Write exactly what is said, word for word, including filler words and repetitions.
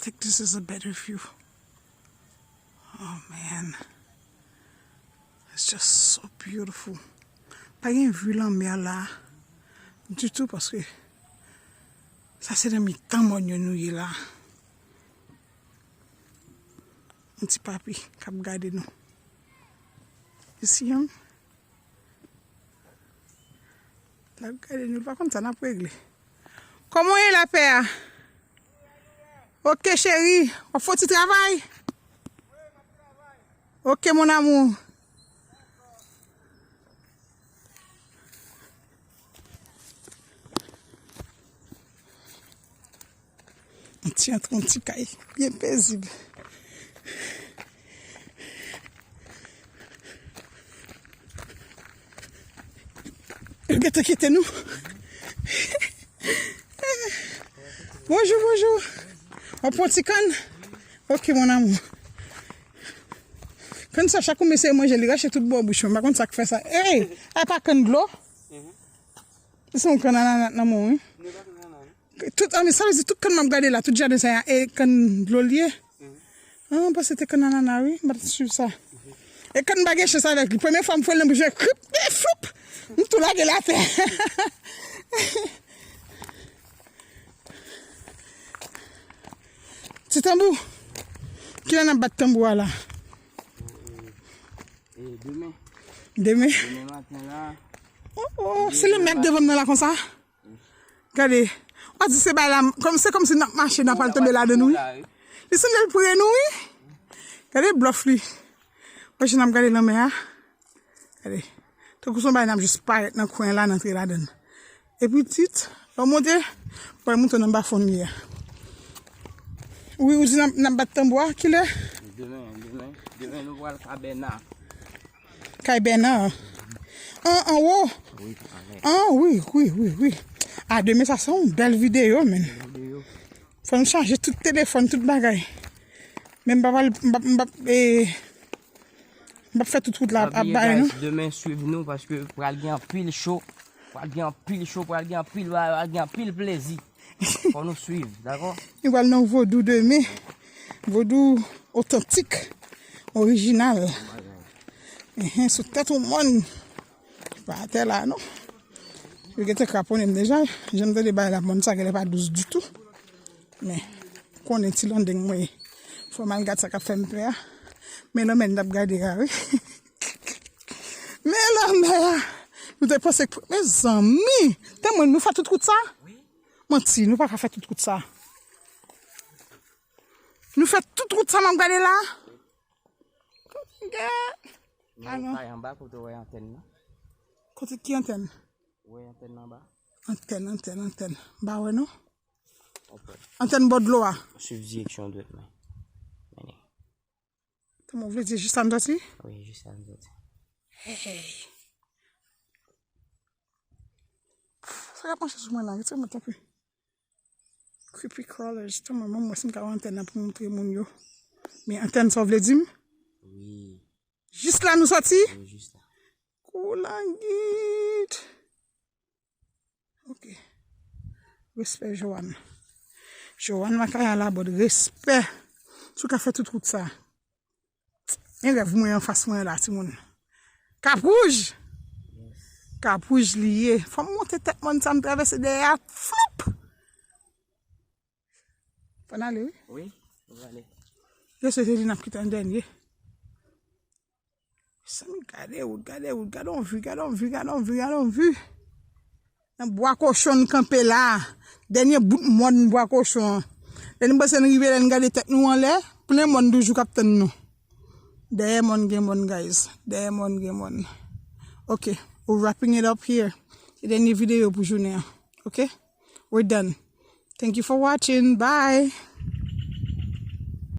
think this is a better view. Oh man. It's just so beautiful. Pa gen vi lanmè la ditou paske sa se nan mitan mòn yo nou ye la. Yon ti papi k ap gade nou. You see him? L ap gade nou, l pa konn sa n ap regle. Kòman w ye la, pè a? Oke, cheri. W ap fè yon ti travay? Oke, mon amour. Yon ti antre, yon ti kay byen pezib. Yo gentan kite nou. Bonjou, bonjou. W ap pran ti kann? Oke, mon amour. Kann sa, chak ou m eseye manje, li rache tout bò bouch mwen. M pa konn sa k fè sa. Ey, a pa kann dlo? Se yon kann anana nan men w, wi. Tout, a, men sa vle di tout kann m ap gade la, tout jaden sa a, e kann dlo l ye? Ah, m panse te kann anana, wi. M pa t swiv sa. E kann m pa gen chans avèk li. Premye fwa m fwe l nan bouch mwen, krip, e floup! M tou lage l atè. Ti tanbou. Kilè n ap bat tanbou a la? E demen. Demen? Demen maten la. Oh, oh, se lanmè k devan m nan la konsa? Gade. W a di se bay la, kòm, se kòmsi n ap mache, n ap al tonbe ladan l, wi. Li sanble l pre nou, wi. Gade blòf li. Wè jan n ap gade lanmè a. Gade. Tankou se yon bagay n ap jis parèt nan kwen la, n antre ladan l. Epi tit, lè w monte, w pral monte nan anba fon li a. Wi, ou di n ap, n ap bat tanbou a, kilè? Demen, demen, demen nou pral Kabèna. Kay Bèna. An, anwo. Wi, tout anlè. An, wi, wi, wi, wi. A, demen sa se yon bèl videyo, men. Videyo. Fò nou chaje tout telefòn, tout bagay. Men m pa pral, m pa, m pa, e, m pa fè tout wout la ap bay nou. Pa bliye, guys, demen swiv nou paske pral gen anpil cho, pral gen anpil cho, pral gen anpil bagay, pral gen anpil plezi. Fò nou swiv, dakò? Nou pral nan vodou demen. Vodou otantik, orijinal. Enhen, sou tèt yon mòn. Pa atè la, non. Yo gentan kraponnen m deja. Jan m tande bagay la, mòn sa genlè pa dous ditou. Men, konnen ti landeng mwen ye. Fò m al gad sa k ap fè m pè a. Men lanmè n t ap gade a, wi. Men lanmè a. Nou te panse k, mezanmi. Tanbou, nou fè tout wout sa? Manti, nou pa ka fè tout wout sa. Nou fè tout wout sa m ap gade la? Gè. Men ou kay anba kote w wè antèn nan. Kote ki antèn? Ou wè antèn nan anba? Antèn, antèn, antèn. M pa wè non. Ok. Antèn bò dlo a. Swiv direksyon dwèt mwen. Mennen. Tanbou, w vle di jis la m soti? Wi, jis la m soti. Hey. Sa k ap mache sou mwen la? Retire mwen tanpri. Creepy crawlers. Tanbou, mwen, mwen, si m ka wè antèn nan pou m montre moun yo. Men antèn sa w vle di m? Wi. Jis la nou soti? Wi, jis la. Koulangit. Ok. Respè, Joanne. Joanne Makaya Labòd, respè. Si w ka fè tout wout sa. Men rèv mwen anfas mwen la, timoun. Kap Wouj! Kap Wouj li ye. Fò m monte tèt mòn sa m travèse dèyè a. Floup! Fò n ale, wi. Wi, nou prale. Yo se li n ap kite an dènye. Mezanmi, gade wout, gade wout, gade yon vi, gade yon vi, gade yon vi, gade yon vi. Nan bwa kochon n kanpe la. Dènye bout mòn bwa kochon an. Lè n panse n rive la, n gade tèt nou anlè, plen mòn toujou k ap tann nou. Dèyè mòn gen mòn, guys. Dèyè mòn gen mòn. Ok, we wrapping it up here. Se dènye videyo pou jounen an. Ok? We're done. Thank you for watching. Bye.